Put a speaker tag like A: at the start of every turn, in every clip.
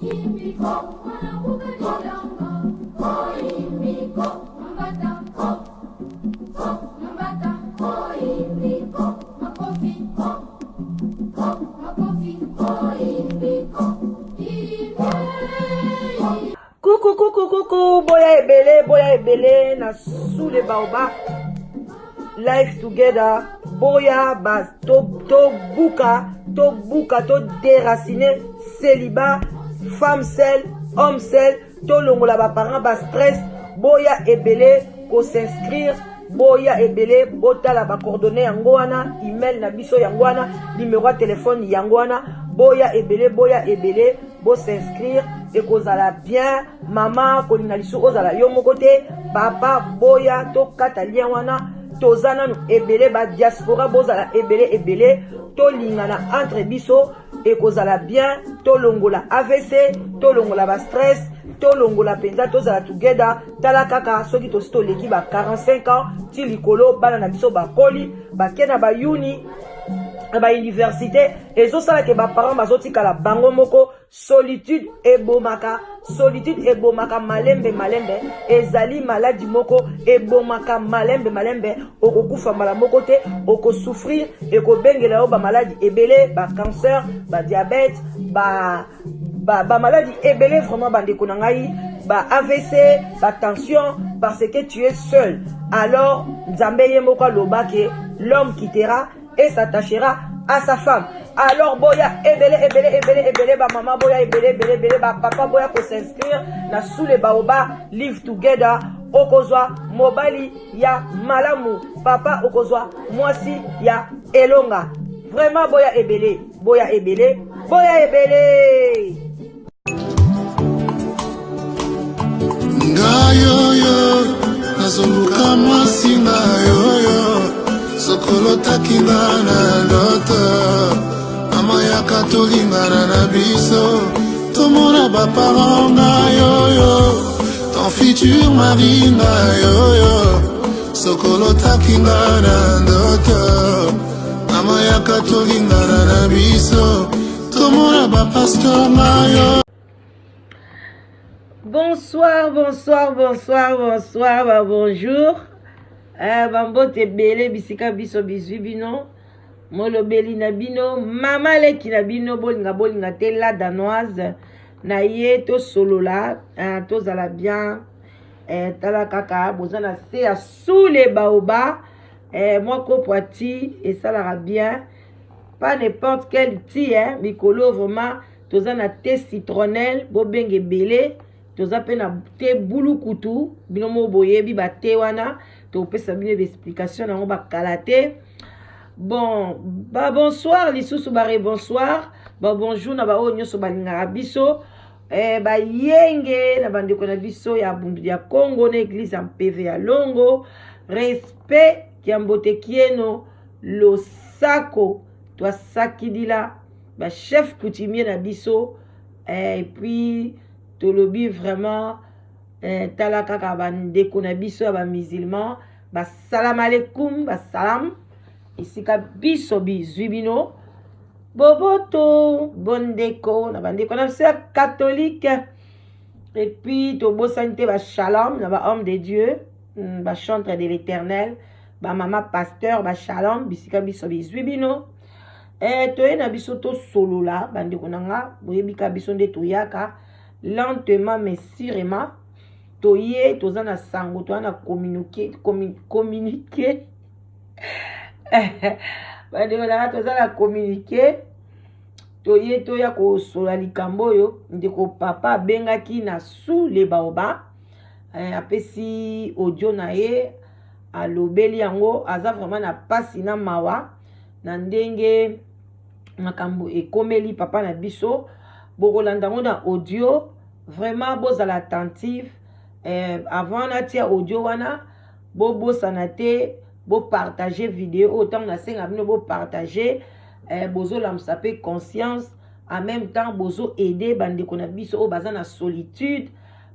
A: Coucou, coucou, coucou, boya ebele, boya ebele, na sous les baobabs, life together, boya ba to, to buka, to buka, to déraciner, célibat, femme seule, homme seul, to longola ba parents ba stress, boya ebele, ko s'inscrire, boya ebele, botala ba coordonnées yango wana, email na biso yango wana, numéro ya téléphone yango wana, boya ebele, boya ebele, bo s'inscrire, ekozala bien. Mama kolinga lisusu ozala yo moko te, papa boya tokata lien wana, toza nanu ebele, ba diaspora bozala ebele ebele, tolingana entre biso, ekozala bien. Tolongola AVC, tolongola ba stress, tolongola mpenza, tozala together. Tala kaka soki tosi toleki ba 45 ans ti likolo, bana na biso bakoli, bake na bayuni na bauniversité, ezosalaka baparent bazotikala bango moko. Solitude ebomaka, solitude ebomaka malembe malembe, ezali maladi moko ebomaka malembe malembe. Okokufa mbala moko te, okosouffrir, ekobengela yo bamaladi ebele, bacancer, badiabète, bamaladi ba ebele. Vraiment bandeko na ngai, ba AVC, batension, parce que tu es seul. Alors Nzambe ye moko aloba ke l'homme quittera et s'attachera à sa femme. Alors boya ebele ebele ebele ebele, bamama boya ebele ebele ebele, bapapa boya kos'inscrire na sous le baobab live together. Okozwa mobali ya malamu, papa okozwa mwasi ya elonga. Vraiment boya ebele, boya ebele, boya ebele.
B: Ngai oyo nazoluka mwasi, ngai oyo sokolotaki nga na ndoto, mama yaka tolingana na biso, tomona baparent. Ngai oyo ton futur mari, ngai oyo sokolotaki nga na ndoto, mama yaka tolingana na biso, tomona bapasteur. Ngai oyo.
A: Bonsoir, bonsoir, bonsoir, bonsoir, ba bonjour. Bambote ebele bisika biso bizwi bino. Molobeli na bino, mama leki na bino, bolinga bolinga te, la danoise na ye, tosolola, tozala bien. Tala kaka boza na se ya sous les baobabs, mwa kopo ya ti esalaka bien, pas n'importe quel ti, hein, mikolo vraiment toza na thé citronnelle, bobenge ebele, toza mpe na thé bulukutu. Bino moko boyebi bathé wana, topesa bino baexplication nango bakala te. Bon, ba bonsoir lisusu, bare bonsoir, ba bonjour na baoyo nyonso balingaka biso, bayenge na bandeko na biso ya Bundu ya Congo na église ya Mpeve ya Longo. Respect ya mbote kieno, losako, twasakidila bachef coutumier na biso, et puis tolobi vraiment, tala kaka bandeko na biso ya bamusulman, basalam alekum, basalam esika biso bizwi bino, boboto bondeko na bandeko na biso ya catholique. Et puis tobosani te bashalom na bahomme de Dieu, bachantre de l'Éternel, bamama pasteur, bashalom bisika biso bizwi bino. Toye na biso tosolola, bandeko na nga, boyebika biso nde toyaka lentement mais sûrement. Toye, toza na sango, toza na communiqué, communiqué, bandeko na nga, toza na communiqué. Toye toya kosola likambo oyo ndeko papa abengaki na sous le baobab, apesi audio na ye, alobeli yango. Aza vraiment na pasi na mawa na ndenge makambo ekomeli papa na biso. Bokolanda yango na audio, vraiment bozala attentive. Avant natia audio wana, bobosana te bopartage video oyo. Ntango nasenga bino bopartage, bozolamusa mpe conscience, en même temps bozo aider bandeko na biso oyo baza na solitude,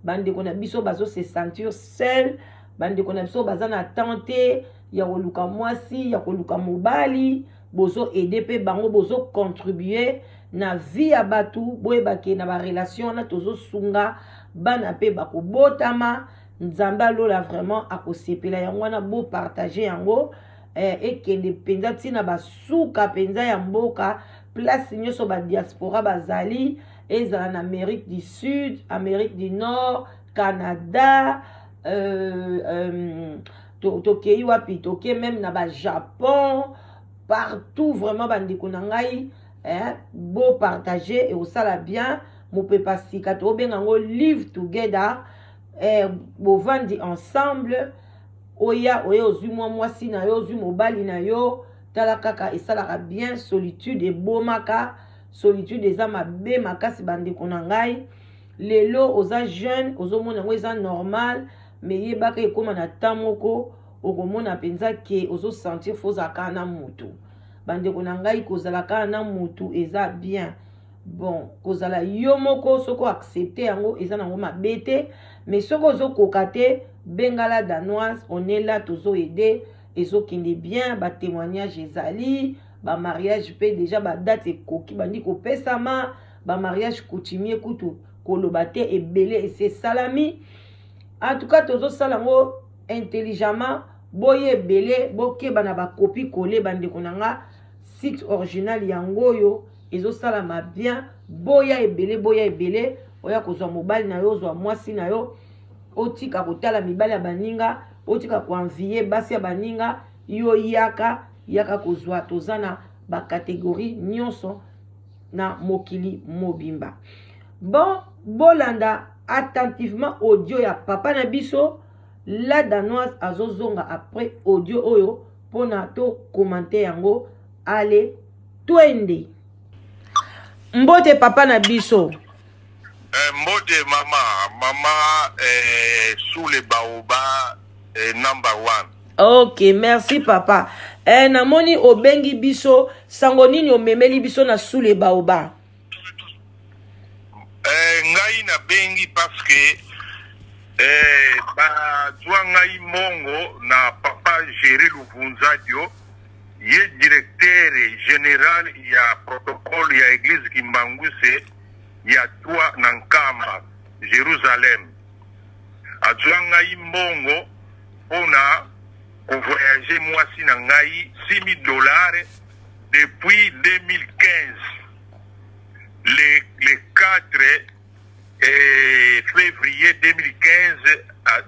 A: bandeko na biso bazo se sentir seul, bandeko na biso baza na temps te ya koluka mwasi, ya koluka mobali. Bozo aider mpe bango, bozo contribuer. na vie ya bato. Boyeba ke na barelation wana tozosunga bana mpe bakobotama. Nzambe alola vraiment akosepela yango wana. Bopartage yango ekende mpenza ntina basuka mpenza ya mboka, place nyonso badiaspora bazali, ezala na Amérique du Sud, Amérique du Nord, Canada, tokei wapi, tokei même na bajapon, partout vraiment. Bandeko na ngai, bopartage, ekosala bien. Mopepa sika tobenga yango Live Together, bovandi ensemble. Oya oye, ozwi mwa mwasi na yo, ozwi mobali na yo, tala kaka, esalaka bien. Solitude ebomaka, solitude eza mabe makasi. Bandeko na ngai, lelo oza jeune, ozomona yango eza normal, mais yebaka ekóma na temps moko okomona mpenza ke ozosentir faut ozala kaka na motu. Bandeko na ngai, kozala kaka na motu eza bien. Bon, kozala yo moko, soki oaccepte yango, eza nango mabe te, mais soki ozokoka te, bengala Danoise, on est là, tozoaider, ezokende bien. Batémoignage ezali, bamariage mpe déjà badate ekoki bandi kopesama, bamariage coutumier kutu koloba te, ebele esi esalami. En tout cas, tozosala yango intelligemment. Boye ebele, bokeba na bacopier-coller. Bandeko na nga, site original yango oyo ezosalama bien. Boya ebele, boya ebele, oya kozwa mobali na yo, ozwa mwasi na yo, otika kotala mibali ya baninga, otika koenvier basi ya baninga. Yo yaka, yaka kozwa. Toza na bacatégorie nyonso na mokili mobimba. Bon, bolanda attentivement audio ya papa na biso La Danoise. Azozonga après audio oyo mpona tocommenter yango. Ale, twende. Mbote, papa na biso.
C: Mbote mama, mama, sous le baobab, number one.
A: Ok, merci papa. Namoni obengi biso, sango nini omemeli biso na sous le baobab?
C: Ngai nabengi parce que bazwa ngai mbongo na papa Géri Luvunzadio, ye directeur général ya protocole ya église Kimbanguse ya 3 na Nkamba, Jérusalem. Azwa ngai mbongo mpona kovoyage mwasi na ngai, 6000 dollars, depuis 2015, le 4 février 2015.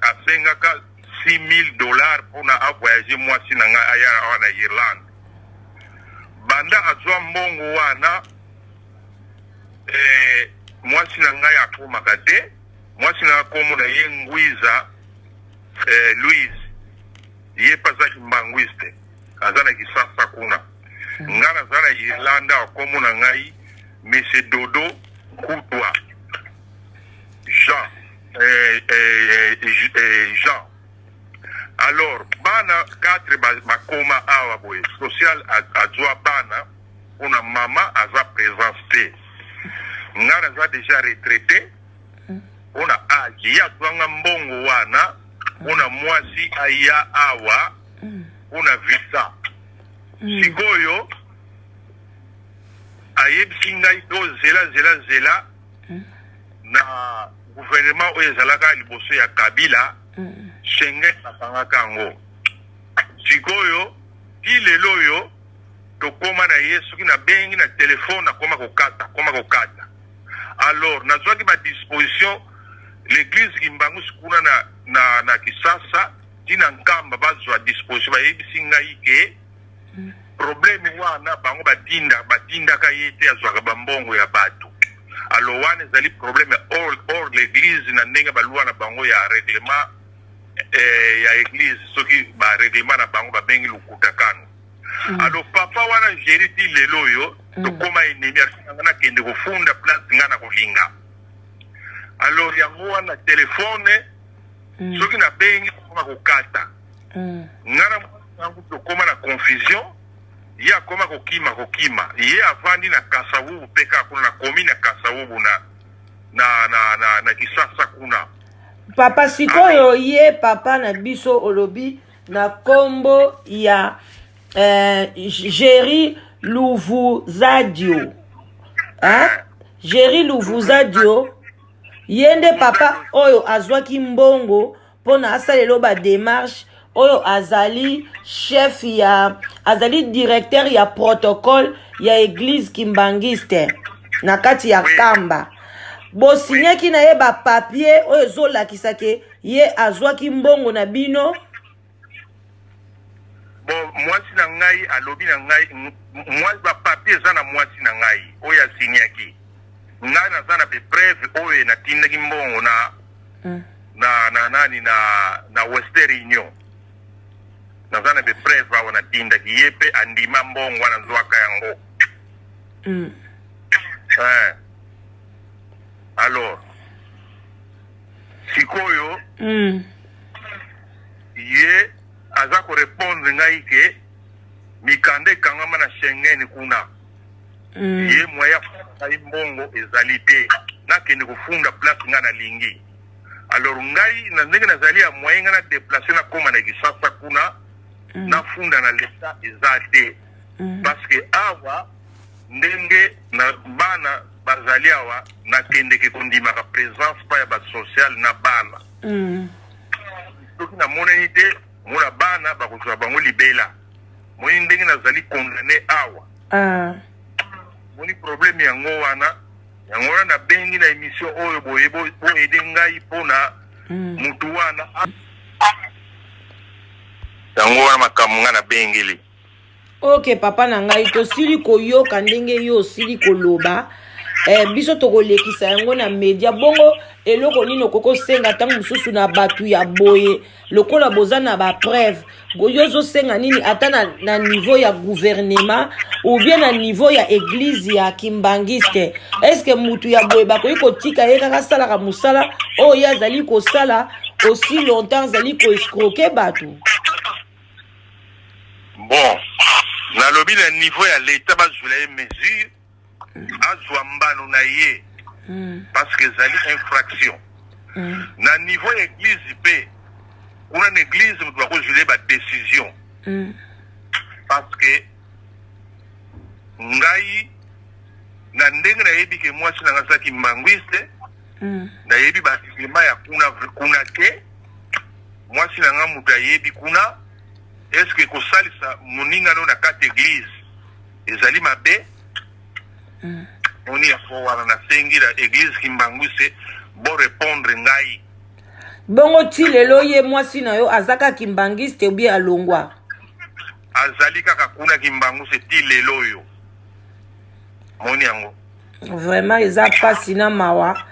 C: Asengaka 6000 dollars mpona avoyage mwasi na ngai aya awa na Irlande. Banda azwa mbongo wana, mwasi na ngai akomaka te. Mwasi na ngai, kombo na ye Ngwiza Louise, ye mpe azaki mbangwiste, aza na Kisasa kuna. Ngai naza na Irlande awa, kombo na ngai Monsieur Dodo Kutwa Jean, Jean. Alors bana 4 bakoma awa boye, social azwa bana mpona mama aza présence te. Ngai naza déjà retraité mpona age. Ye azwanga mbongo wana mpona mwasi aya awa mpona visa. Sikoyo ayebisi ngai to zela, zela, zela na gouvernement oyo ezalaka liboso ya Kabila, Schengen bakangaka yango. Sikoyo ti lelo oyo tokóma na ye, soki nabengi na telefone, nakóma kokata, kóma kokata. Alors nazwaki badisposition, l'église Kimbangusi kuna na Kisasa ntina Nkamba bazwa disposition. Bayebisi ngai ke problème wana bango batinda, batindaka ye te, azwaka bambongo ya bato. Alors wana ezali problème hors l'église, na ndenge balwa na bango ya règlement ya église. Soki barèglement na bango babengi lokuta kano. Alors papa wana Géri, ti lelo oyo tokóma ennemi. Asenga nakende kofunda place nga na kolinga. Alors yango wana telefone, soki nabengi, koma kokata. Nga na yango tokóma na confusion. Ye akóma kokima, kokima. Ye avandi na Kasavubu mpe kaka kuna na komi na Kasavubu na Kisasa kuna.
A: Papa, sikoyo ye papa na biso olobi na nkombo ya Géri Luvuzadio. Hein? Jerry Luvuzadio ye nde papa oyo azwaki mbongo mpo na asalelo ba démarche oyo azali chef ya azali directeur ya protocole ya église kimbanguiste na kati ya Kamba. Bosinyaki na ye ba papier oyo ezolakisa ke ye azwaki mbongo na bino.
C: Bon, mwasi na ngai alobi na ngai mwasi bapapier eza na mwasi na ngai oyo asinyaki. Ngai naza na bapreuve oyo natindaki mbongo na na nani na Western Union. Naza na bapreuve awa natindaki ye mpe andima mbongo wana azwaka yango. Eh. Alors sikoyo ye aza korépondre ngai ke mikanda ekangama na Schengen kuna. Ye moyen ngai mbongo ezali te, nakende kofunda place ngai nalingi. Alors ngai na ndenge nazali ya moyen ngai na déplace nakóma na Kinshasa kuna, nafunda na leta eza te, parce que awa ndenge na bana bazali awa, nakendeke kondimaka présence pa ya basocial na bana. Soki namonani te mona bana, bakozwa bango libela. Moni ndenge nazali condamné awa. Moni problème yango wana, yango wana nabengi na émission oyo boye boaider ngai mpona mutu wana. Yango wana makambo ngai nabengeli.
A: Ok, papa na ngai, tosili koyoka ndenge yo osili koloba. Biso tokolekisa yango na media. Bongo eloko nini okoki kosenga ntango mosusu na bato ya boye, lokola boza na bapreuve? Yo ozosenga nini, ata na niveau ya gouvernement ou bien na niveau ya église ya kimbanguiste? Est-ce mutu ya boye bakoki kotika ye kaka asalaka mosala oyo ye azali kosala aussi longtemps azali koescroquer bato?
C: Bon, nalobi na niveau ya leta bazwela ye mesure, azwa mbano na ye, parce que ezali infraction. Na niveau ya église mpe kuna, na église moto bakozwela ye badécision, parce que ngai na ndenge nayebi ke mwasi na ngai azalaki kimbanguiste, nayebi barèglement ya kuna kuna te. Mwasi na ngai moto ayebi kuna. Est-ce kosalisa moninga no na kati église ezali mabe? Moni ya fo wana nasengi na église kimbanguiste borépondre ngai.
A: Bongo ti lelo ye mwasi na yo aza kaka kimbanguiste ou bien alongwa?
C: Azali kaka kuna kimbanguiste ti lelo oyo. Moni yango.
A: Vraiment eza mpasi na mawa,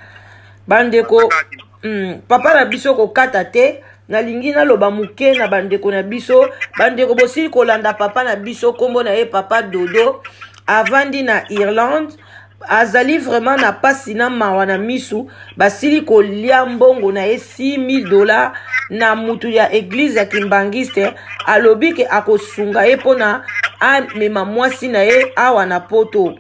A: bandeko. Papa na biso, kokata te, nalingi naloba moke na bandeko na biso. Bandeko, bosili kolanda papa na biso, nkombo na ye papa Dodo, avandi na Irlande. Azali vraiment na pasi na mawa na misu. Basili kolia mbongo na ye 6000 $ na mutu ya église ya kimbanguiste. Alobi ke akosunga ye mpona amema mwasi na ye awa na Poto,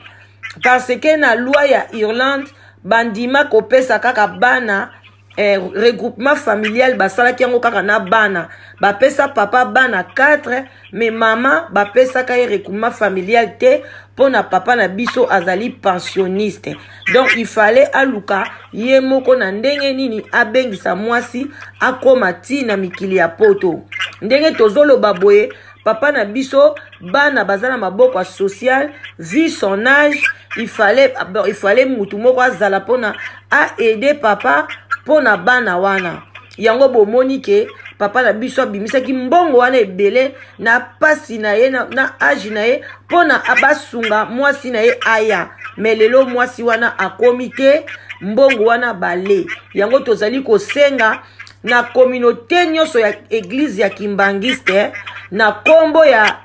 A: parce que na loi ya Irlande bandima kopesa kaka bana regroupement familial. Basalaki yango kaka na bana, bapesa papa bana 4, mais mama bapesaka ye regroupement familial te, mpo na papa na biso azali pensionniste. Donc il fallait aluka ye moko na ndenge nini abengisa mwasi akóma ti na mikili ya Poto. Ndenge tozoloba boye, papa na biso, bana baza na maboko ya social. Vu son âge, il fallait mutu moko azala mpona aide papa mpona bana wana. Yango bomoni ke papa na biso abimisaki mbongo wana ebele na pasi na ye na âge na ye mpona basunga mwasi na ye aya. Mais lelo mwasi wana akomi te, mbongo wana bale yango. Tozali kosenga na communauté nyonso ya église ya kimbanguiste, na nkombo ya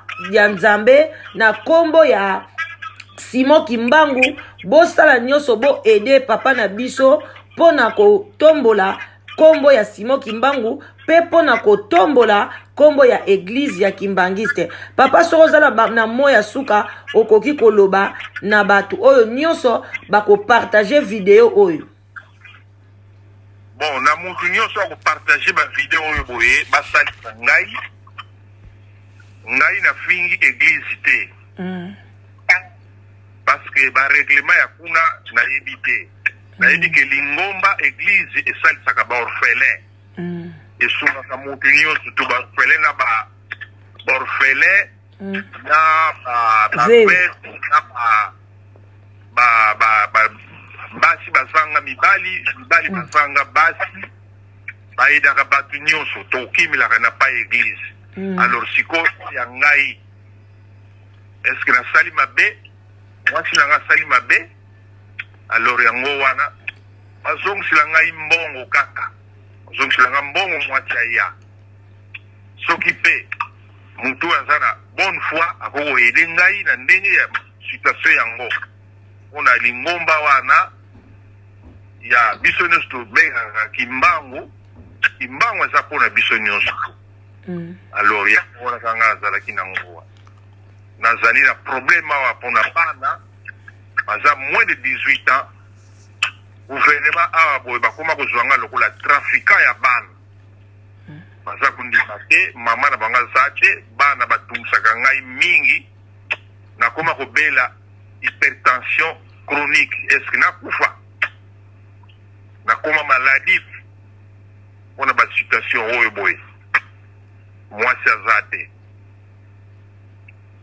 A: Nzambe, na nkombo ya Simon Kimbangu, bosala nyonso boaider papa na biso mpo na kotombola nkombo ya Simon Kimbangu mpe mpo na kotombola nkombo ya église ya kimbanguiste. Papa, soki oza na mo ya suka okoki koloba na bato oyo nyonso bakopartager video oyo.
C: Bon, na mutu nyonso akopartager bavideo oyo boye, basalisa ngai. Ngai nafingi église te. Parce que ba règlement ya kuna nayebi te. Nayebi ke lingomba eglise esalisaka ba orphelin. Esungaka moto nyonso to ba orphelin na ba orphelin na ba ba
A: Veuve.
C: na ba ba ba ba basi bazanga mibali, mibali bazanga basi, bayedaka bato nyonso, tokimelaka na pa eglise. Alors sikoyo ya ngai, est ce que nasali mabe? Mwasi na ngai asali mabe? Alors yango wana bazongisela ngai mbongo kaka, bazongisela ngai mbongo, mwasi aya. Soki mpe motu oyo aza na bonne foi akoki koaider ngai na ndenge ya situation yango, mpona lingomba wana ya biso nyonso tobengaka Kimbangu. Kimbangu eza mpona biso nyonso. Alors yango wana kaka ngai nazalaki nango wana. Nazali na problème awa mpona bana baza moins de 18 ans. Gouvernement awa boye bakoma kozwa nga lokola trafiquant ya bana. Baza kondima te, mama na bango aza te. Bana batungisaka ngai mingi, nakoma kobela hypertension chronique. Est-ce nakufa? Nakoma maladif mpona basituation oyo boye, mwasi aza te.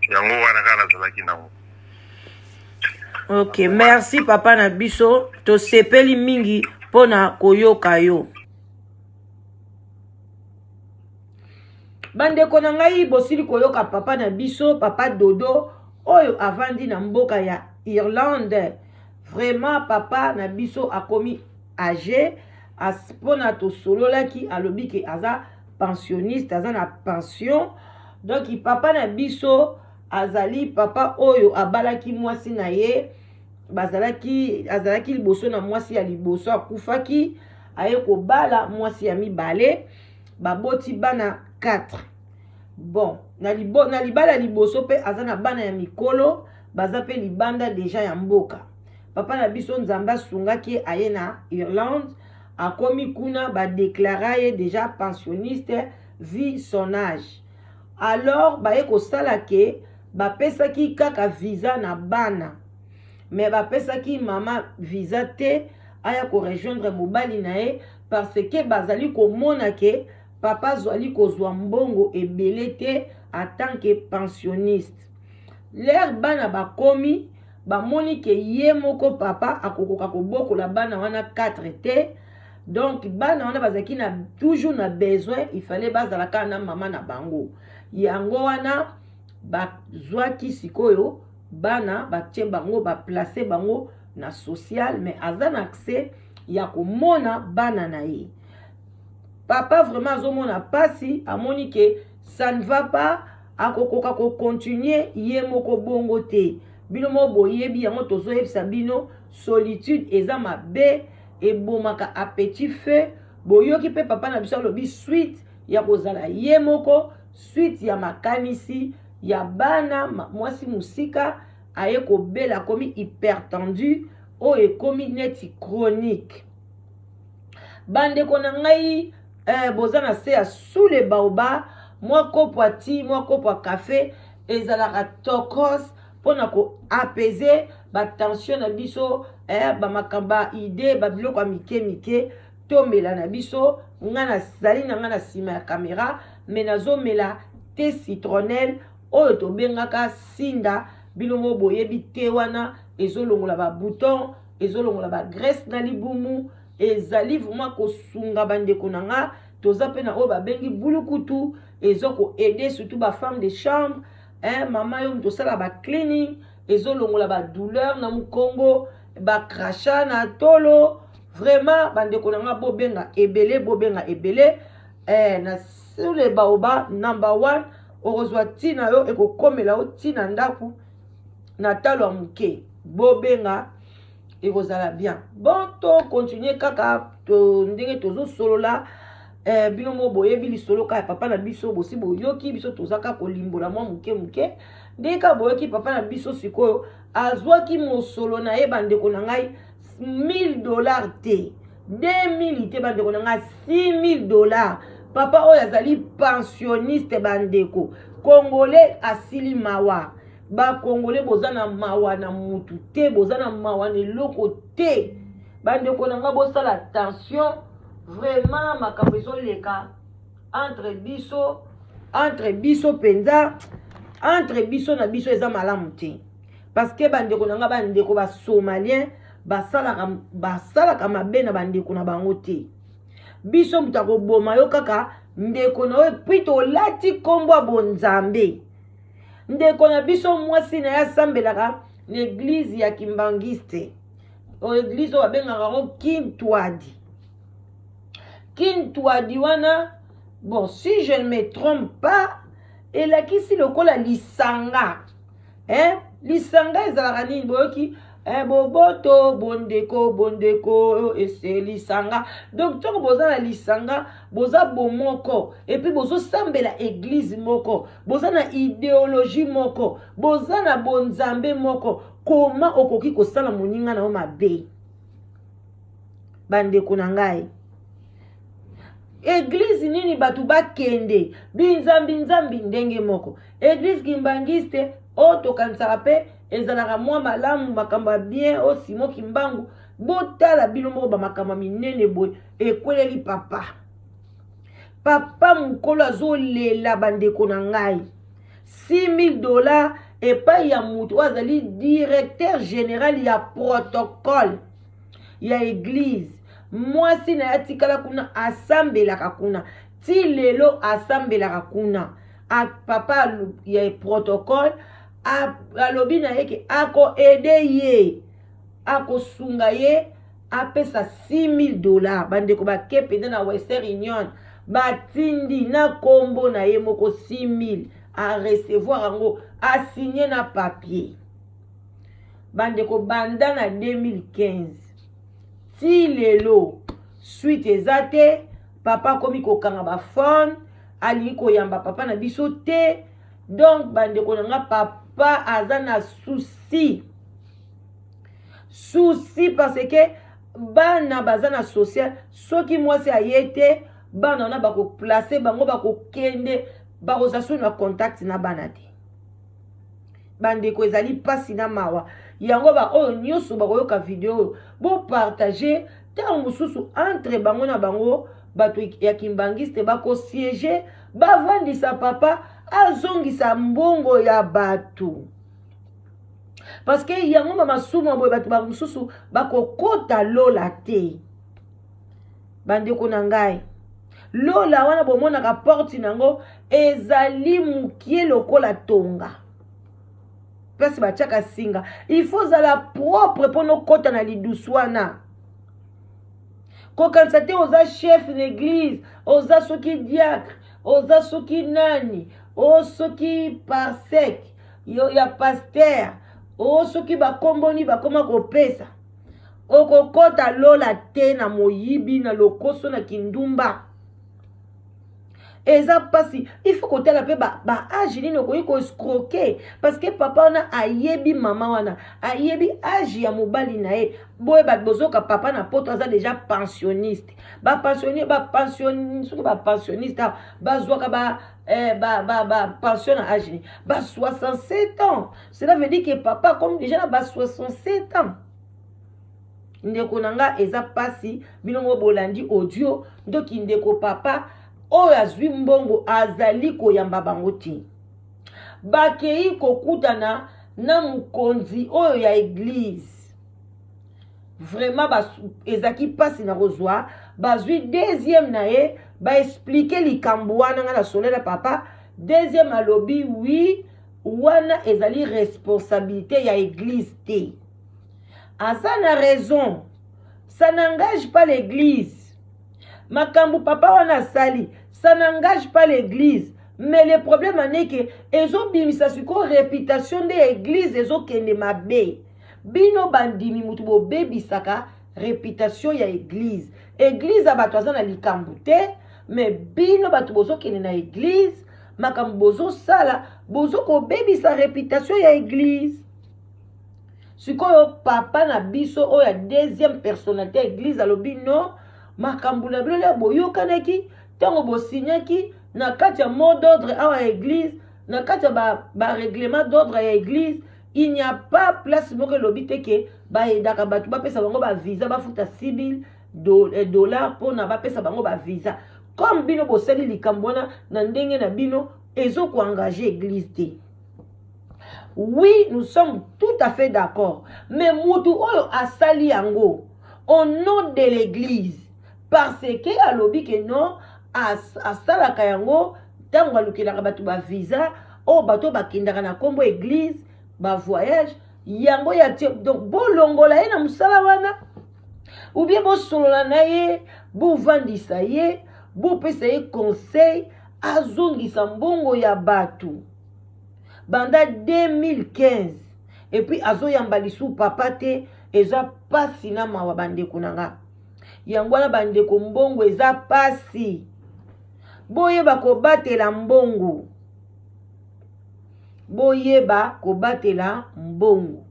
C: Yango wana kaka nazalaki nango.
A: Ok, merci papa na biso, tosepeli mingi mpona koyoka yo. Bandeko na ngai, bosili koyoka papa na biso, papa Dodo, oyo avandi na mboka ya Irlande. Vraiment, papa na biso akomi âgé. Mpona tosololaki, alobi ke aza pensionniste, aza na pension. Donc papa na biso azali papa oyo abalaki mwasi na ye, bazalaki, azalaki liboso na mwasi ya liboso, akufaki, aye kobala mwasi ya mibale, baboti bana 4. Bon, na libala ya liboso mpe aza na bana ya mikolo, baza mpe libanda deja ya mboka. Papa na biso, Nzambe asungaki ye, aye na Irlande, akomi kuna, badéclarer ye deja pensionniste vu son âge. Alors baye kosala ke bapesaki kaka visa na bana, mais bapesaki mama visa te aya korejoindre mobali na ye, parce que bazali komona ke papa azwali kozwa mbongo ebele te en tant que pensionniste. L'heure bana bakomi, bamoni ke ye moko papa akokoka kobokola bana wana 4 te. Donc bana wana bazalaki na toujours na besoin, il fallait bazala kaka na mama na bango. Yango wana bazwaki sikoyo bana, batie bango, baplacer bango na social, mais aza na accès ya komona bana na ye. Papa vraiment azomona mpasi, amoni ke ça ne va pas, akokoka kocontinuer ye moko bongo te. Bino moko boyebi yango, tozoyebisa bino, solitude eza mabe, ebomaka à petit feu. Boyoki mpe papa na biso alobi suite ya kozala ye moko, suite ya makanisi ya bana, mwasi mosika, aye kobela, akomi hypertendu oyo ekomi neti chronique. Bandeko na ngai, boza na se ya sous le baobab. Mwa kopo ya ti, mwa kopo ya kafe ezalaka tokos mpona koapaiser batension na biso, bamakambo, baidées, babiloko ya mike mike tomela na biso. Ngai nazali na ngai na nsima ya caméra, mais nazomela thé citronnelle oyo tobengaka sinda. Bino moko boyebi te, wana ezolongola babouton, ezolongola bagraisse na libumu, ezali vraiment kosunga bandeko na nga. Toza mpe na oyo babengi bulukutu, eza koaider surtout bafemme de chambre, hein, mama yo moto osala bacleaning, ezolongola badouleur na mokongo, bacrachats na tolo. Vraiment bandeko na nga, bobenga ebele, bobenga ebele, na sur le baobab number one, okozwa ntina yo, ekokomela yo ntina ndako na talo ya moke. Bobenga, ekozala bien. Bon, tocontinuer kaka to, ndenge tozosolola, bino moko boyebi lisolo kaka ya papa na biso, bosi boyoki biso, toza kaka kolimbola mwa moke moke ndenge kaka boyoki papa na biso. Sikoyo azwaki mosolo na ye, bandeko na ngai, 1000 $ te, 2000 te, bandeko na ngai, 6000 $. Papa oyo azali pensionniste. Bandeko congolais, asili mawa. Bakongole, boza na mawa na mutu te, boza na mawa na eloko te. Bandeko na nga, bosala attention vraiment. Makambo ezoleka entre biso mpenza, entre biso na biso, eza malamu te, parce que bandeko na nga, bandeko basomalien basalaka mabe na bandeko na bango te. Biso moto akoboma yo kaka ndeko na yo, puis tolati nkombo ya bonzambe. Ndeko na biso, mwasi na ye asambelaka na église ya Kimbangiste, église oyo babengaka yango Kintwadi. Kintwadi wana, bon, si je ne me trompe pas, elakisi lokola lisanga, hein? Lisanga ezalaka nini? Boyoki, eh, boboto, bondeko, bondeko ese lisanga. Donc ntango boza na lisanga, boza bomoko, et puis bozosambela église moko, boza na idéologie moko, boza na bonzambe moko. Koma okoki kosala moninga na yo mabe? Bandeko na ngai, église nini bato bakende binzambi nzambi ndenge moko? Église kimbangiste oyo tokanisaka mpe ezalaka mwa malamu, makambo ya bien, oyo Simo Kimbangu. Botala bino moko, bamakambo ya minene boye ekweleli papa. Papa mokolo azolela. Bandeko na ngai, 6000 $ epai ya moto oyo azali directeur général ya protocole ya église. Mwasi na ye atikala kuna, asambelaka kuna ti lelo, asambelaka kuna. Papa ya protocole alobi na ye ke akoaider ye, akosunga ye, apesa 6000 $. Bandeko, bake mpenza na Western Union, batindi na nkombo na ye moko 6000, arecevoir yango, asigne na papier. Bandeko, banda na 2015 ti lelo, suite eza te. Papa akomi kokanga baphone, alingi koyamba papa na biso te. Donc bandeko na nga, papa aza na souci, souci, parce que bana baza na social. Soki mwasi aye te, bana wana bakoplace bango, bakokende, bakozala so na contact na bana te. Bandeko, ezali mpasi na mawa. Yango baoyo nyonso bakoyoka video oyo, bopartage. Ntango mosusu entre bango na bango, bato ya kimbangiste bakosiéger, bavandisa papa, azongisa mbongo ya bato, parce que yango bamasumu boye, bato bamosusu bakokota lola te. Bandeko na ngai, lola wana bomonaka porte nango ezali mokie lokola tonga, place batiaka singa. Il faut ozala propre mpona okɔta na lidusu wana. Kokanisa te oza chef na église, oza soki diacre, oza soki nani, o soki parsec ya pasteur, o soki bakomboni bakoma kopesa, okokɔta lola te na moyibi, na lokoso, na kindumba. Eza mpasi. Il faut kotala mpe baâge ba nini okoki koescroquer, parce que papa wana ayebi mama wana, ayebi âge ya mobali na ye. Boye bato bozoka, papa na poto aza déjà pensionniste. Bapensionne, bapension, soki bapensionniste awa bazwaka ba eh, ba, ba, ba pension na âge nini? Ba 67 ans. Cela veut dire que papa comme déjà na ba 67 ans. Ndeko na nga, eza mpasi. Bino moko bolandi audio. Ndoki ndeko papa oyo azwi mbongo azali koyamba bango te. Bakei kokutana na mokonzi oyo ya église. Vraiment ezalaki mpasi na kozwa. Bazwi deuxième na ye, baexpliquer likambo wana. Nga na solela papa deuxième, alobi: "Oui, wana ezali responsabilité ya église te." Aza na raison, ça n'engage pas l'église. Makambo papa wana asali, ça n'engage pas l'église, mais le problème aneke ezobimisa sikoyo réputation nde ya église ezokende mabe. Bino bandimi mutu bobebisaka réputation ya église. Église ya bato aza na likambo te, mais bino bato bozokende na église, makambo bozosala, bozokobebisa réputation ya église. Sikoyo papa na biso oyo ya deuxième personnalité ya église alobi: "Non, makambo na bino lia boyokanaki ntango bosinyaki na kati ya mot d'ordre awa ya église." Na kati ya barèglement ba d'ordre ya église, il n'y a pas place moko elobi te ke bayedaka bato bapesa bango bavisa, bafuta 6000 dollar mpona bapesa bango bavisa. Comme bino bosali likambo wana na ndenge na bino, ezokoengage église te. Oui, nous sommes tout à fait d'accord, mais mutu oyo asali yango au nom de l'église, parce que alobi ke non, asalaka yango ntango alukelaka bato bavisa, oyo bato bakendaka na nkombo église, bavoyage yango ya tie. Donc bolongola ye na mosala wana, ou bien bosolola na ye, bovandisa ye, bopesa ye conseil azongisa mbongo ya bato banda 2015. Et puis azoyamba lisu papa te. Eza pasi na mawa, bandeko na nga. Yango wana, bandeko, mbongo eza pasi. Boyeba kobatela mbongo, boyeba kobatela mbongo.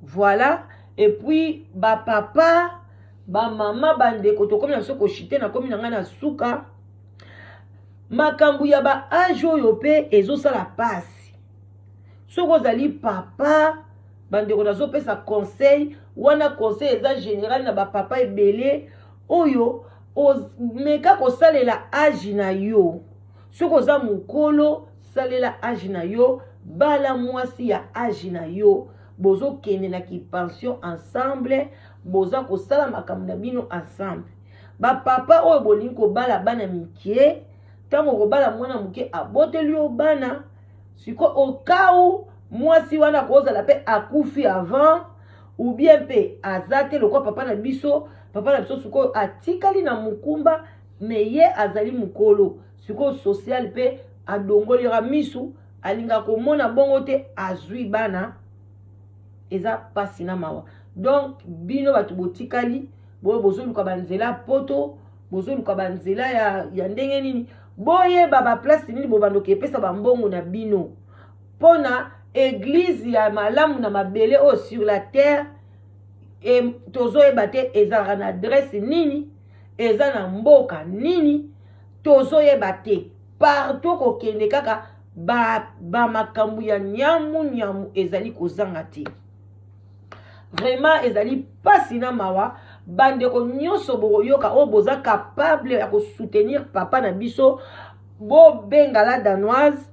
A: Voilà. Et puis bapapa, bamama, bandeko, tokomi na biso koshite. Nakomi na ngai na suka. Makambo ya baâge oyo mpe ezosala pasi. Soki ozali papa, bandeko, nazopesa conseil wana. Conseil eza général na bapapa ebele oyo. Meka kosalela âge na yo. Soki oza mokolo, salela âge na yo, bala mwasi ya âge na yo. Bozokende na kipension ensemble, boza kosala makambo na bino ensemble. Bapapa oyo bolingi kobala bana mike, ntango okobala mwana moke, aboteli yo bana, siko okau mwasi wana kozala mpe akufi avant, ou bien mpe aza te lokwa papa na biso. Papa na biso sikoyo atikali na mokumba, mais ye azali mokolo. Sikoyo social mpe adongolaka misu, alingaka komona bongo te. Azwi bana, eza mpasi na mawa. Donc bino bato botikali boyo, bozoluka banzela poto, bozoluka banzela ya ndenge nini, boyeba baplace nini bobandoki epesa bambongo na bino, mpona église ya malamu na mabele oyo, sur la terre, e, tozoyeba te ezalaka na adresse nini, eza na mboka nini, tozoyeba te. Partout kokende kaka bamakambo ba ya nyamu nyamu ezali kozanga te. Vraiment, ezali mpasi na mawa. Bandeko nyonso bokoyoka, oyo boza capable ya kosoutenir papa na biso, bobenga La Danoise.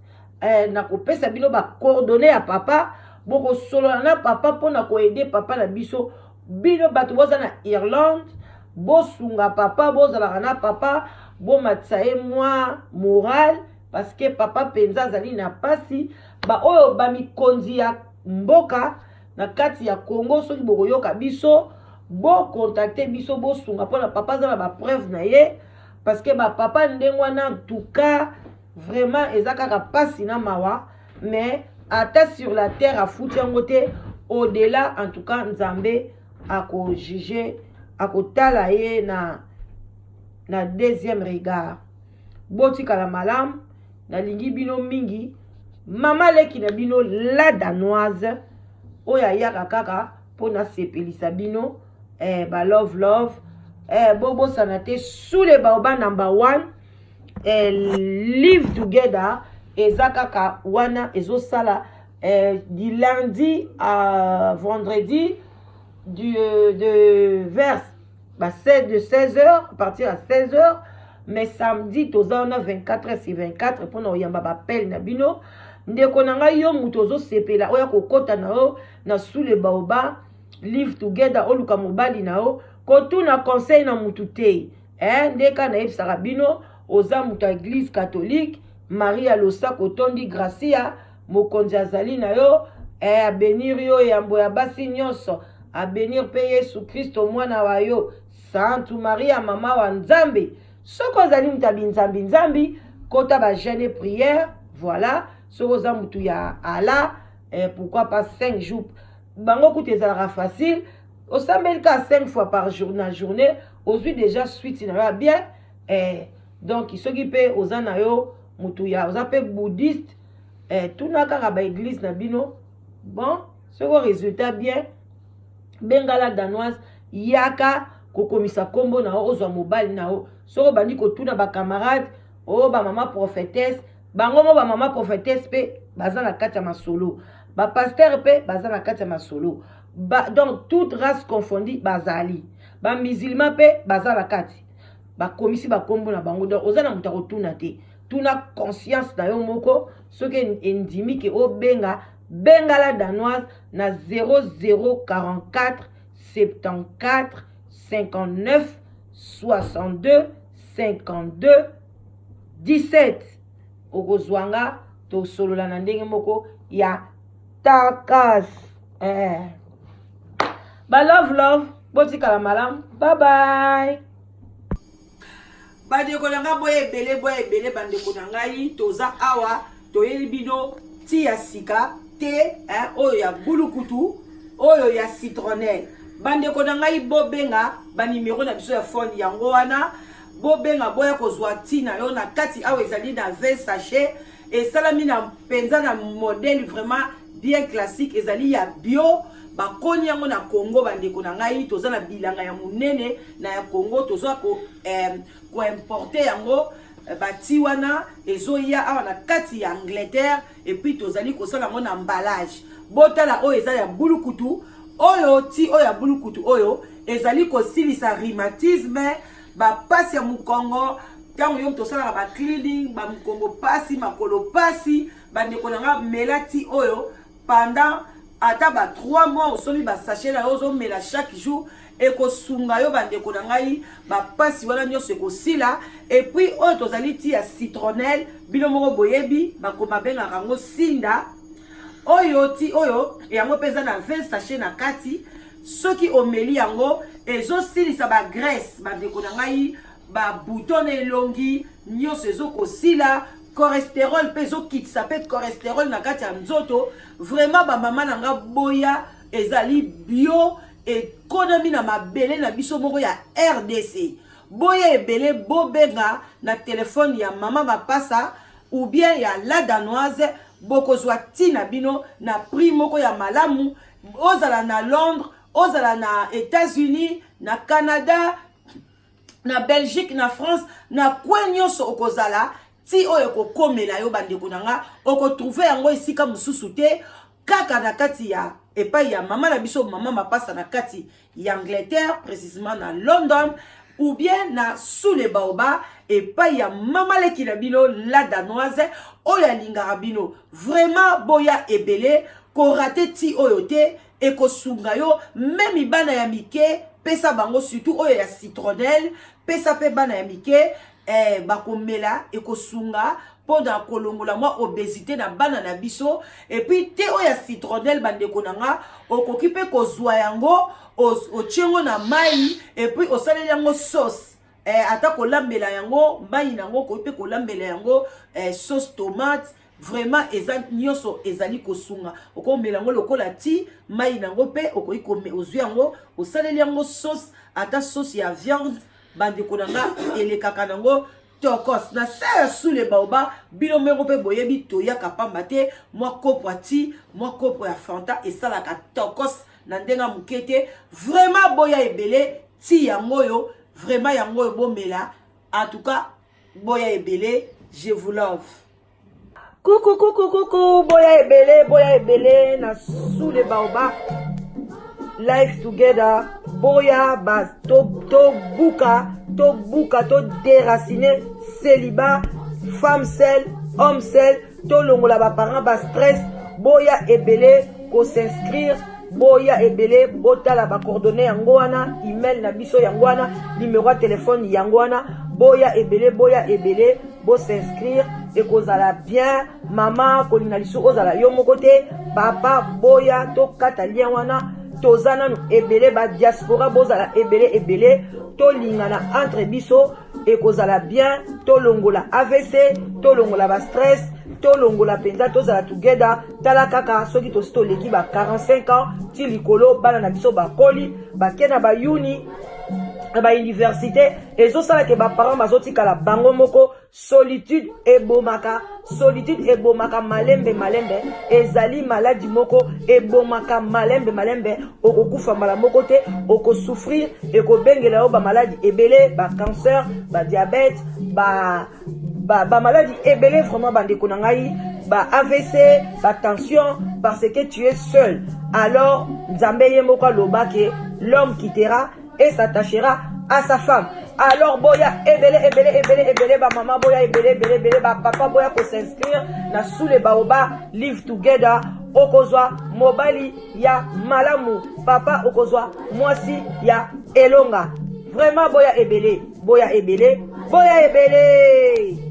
A: Na kopesa bino bacoordonnées ya papa, bokosolola na papa mpona koaider papa na biso. Bino bato boza na Irlande, bosunga papa, bozalaka na papa, bomatisa ye mwa moral, parce que papa mpenza azali na mpasi. Baoyo bamikonzi ya mboka na kati ya Congo, soki bokoyoka biso, bocontacter biso, bosunga mpona papa aza na bapreuve na ye, parce que bapapa ndenge wana, en tout cas, vraiment eza kaka mpasi na mawa. Mais ata sur la terre afuti yango te, au-delà, en tout cas, Nzambe akojuger, akotala ye na deuxième regard. Botikala malamu, nalingi bino mingi. Mama leki na bino, La Danoise, oyo ayaka kaka mpo nasepelisa bino. Ba love love, bobosana te, sous le baobab number one, live together eza kaka wana, ezosala du lundi à vendredi, de vers ba 16, de 16 heures, à partir à 16 heures. Mais samedi toza wana 24 heures sur 24 mpona koyamba baappel na bino. Ndeko na ngai, yo moto ozosepela oyo kokɔta na yo na sous le baobab live together, oluka mobali na yo, kotuna conseil na mutu te. Nde kaka nayebisaka bino, oza moto ya église catholique, Maria losako, otondi gracia, mokonzi azali na yo. Abénir yo yambo ya basi nyonso, abénir mpe Yesu Kristo mwana wa yo. Santu Maria, mama wa Nzambe. Soki ozali moto ya binzambi nzambi, kota bajeûne, prière, voilà. Soki oza motu ya Allah, pourquoi pas 5 jours? Bango kutu ezalaka facile, osambeli kaka 5 fois par jour na journée, ozwi déjà suite na yo ya bien. Donc soki mpe oza na yo motu ya, oza mpe bouddhiste, tuna kaka baéglise na bino. Bon, soki résultat bien, benga La Danoise, yaka kokomisa nkombo na yo, ozwa mobali na yo. Soki obandi kotuna bacamarade oyo, bamama prophétesse, Bango mo bamama prophetesse mpe baza na kati ya masolo, bapasteur mpe baza na kati ya masolo ba, donc toute race confondue bazali, bamusulman mpe baza na kati, bakomisi bakombo na bango. Donc oza na moto akotuna te, tuna conscience na yo moko. Soki endimi ke obenga, benga La Danoise na 0044 74 59 62 52 17. Okozwa nga, tosolola na ndenge moko ya takas eh. Ba love love, botikala malamu, bye bye. Bandeko na ngai, boya ebele, boya ebele. Bandeko na ngai, toza awa, toyeli bino ti ya sika te eh, oyo ya bulukutu, oyo ya citronnelle. Bandeko na ngai, bobenga banimero na biso ya phone yango wana, bobenga, boya kozwa ntina yo na kati. Awa ezali na 20 sachet, esalami na mpenza na modèle vraiment bien classique, ezali ya bio, bakoni yango na Congo. Bandeko na ngai, toza na bilanga ya monene na ya Congo, toza koimporter yango, bati wana ezoya awa na kati ya Angleterre, et puis tozali kosala yango na emballage. Botala, oyo eza ya bulukutu, oyo ti oyo ya bulukutu, oyo ezali kosilisa rhumatisme, bapasi ya mokongo. Ntango yo moto osalaka bacleaning, bamokongo pasi, makolo pasi, bandeko na nga, mela ti oyo pendant ata ba 3 mois. Osombi basachet na yo, ozomela chaque jour, ekosunga yo. Bandeko na ngai, bapasi wana nyonso ekosila. Et puis oyo tozali ti ya citronnelle, bino moko boyebi, bakoma bengaka yango sinda. Oyo ti oyo yango mpe eza na 20 sachet na kati. Soki omeli yango, ezosilisa bagraisse. Bandeko na ngai, babouton na elongi nyonso ezokosila, cholestérol mpe ezokitisa mpe cholestérol na kati ya nzoto. Vraiment, bamama na nga, boya, ezali bio, ekonami na mabele na biso moko ya RDC. Boya ebele, bobenga na telefone ya mama Mapasa ou bien ya La Danoise, bokozwa ntina bino na prix moko ya malamu. Ozala na Londres, ozala na États-Unis, na Canada, na Belgique, na France, na coin nyonso okozala, ti oyo ekokomela yo. Bandeko na nga, okotrouver yango esika mosusu te, kaka na kati ya epai ya mama na biso, mama Mapasa, na kati ya Angleterre, précisément na London, ou bien na Sous le Baobab, epai ya mama leki na bino, La Danoise, oyo alingaka bino vraiment. Boya ebele, korater ti oyo te, ekosunga yo. Même bana ya mike, pesa bango, surtout oyo ya citronnelle, pesa mpe bana ya mike bakomela, ekosunga mpona kolongola mwa obésité na bana na biso. Et puis te oyo ya citronnelle, bandeko na nga, okoki mpe kozwa yango, otie yango na mai, et puis osaleli yango sauce ata kolambela yango mai nango, okoki mpe kolambela yango sauce tomate. Vraiment, eza nyonso ezali kosunga. Okomela yango lokola ti mai nango, mpe okoki ozwi yango, osaleli yango sauce, ata sauce ya viande. Bandeko na nga, elekaka nango tokos na se ya Sous le Baobab. Bino moko mpe boyebi, toyaka pamba te. Mwa kopo ya ti, mwa kopo ya Fanta, esalaka tokos na ndenge ya moke te. Vraiment, boya ebele, ti yango oyo, vraiment yango oyo bomela. En tout cas, boya ebele, je vous love. Kuku kuku kuku, boya ebele, boya ebele na Sous le Baobab, life together. Boya ba tobuka, to tobuka, to déraciner célibat, femme seule, homme seul, tolongola baparent bastress. Boya ebele kos'inscrire, boya ebele, botala bacoordonnées yango wana, email na biso yango wana, numéro ya telefone yango wana. Boya ebele, boya ebele, bos'inscrire, ekozala bien. Mama, kolinga lisusu ozala yo moko te. Papa, boya tokata lien wana, toza nanu ebele. Badiaspora, bozala ebele ebele, tolingana entre biso, ekozala bien. Tolongola AVC, tolongola bastress, tolongola mpenza, tozala together. Tala kaka, soki tosi toleki ba 45 ans ti likolo, bana na biso bakoli, bake na bayuni, na bauniversité, ezosalaka baparent bazotikala bango moko. Solitude ebomaka, solitude ebomaka malembe malembe. Ezali maladi moko ebomaka malembe malembe. Okokufa mbala moko te, okosouffrir, ekobengela yo bamaladi ebele, bacancer, badiabète, ba Bamaladi ba ebele vraiment, bandeko na ngai, ba AVC, ba tension, parce que tu es seul. Alors Nzambe ye moko aloba ke l'homme quittera et s'attachera à sa femme. Alors boya ebele, ebele, ebele, ebele, bamama boya ebele, ebele, ebele, bapapa boya kos'inscrire na Sous le Baobab Live Together. Okozwa mobali ya malamu, papa okozwa mwasi ya elonga. Vraiment boya ebele, boya ebele, boya ebele.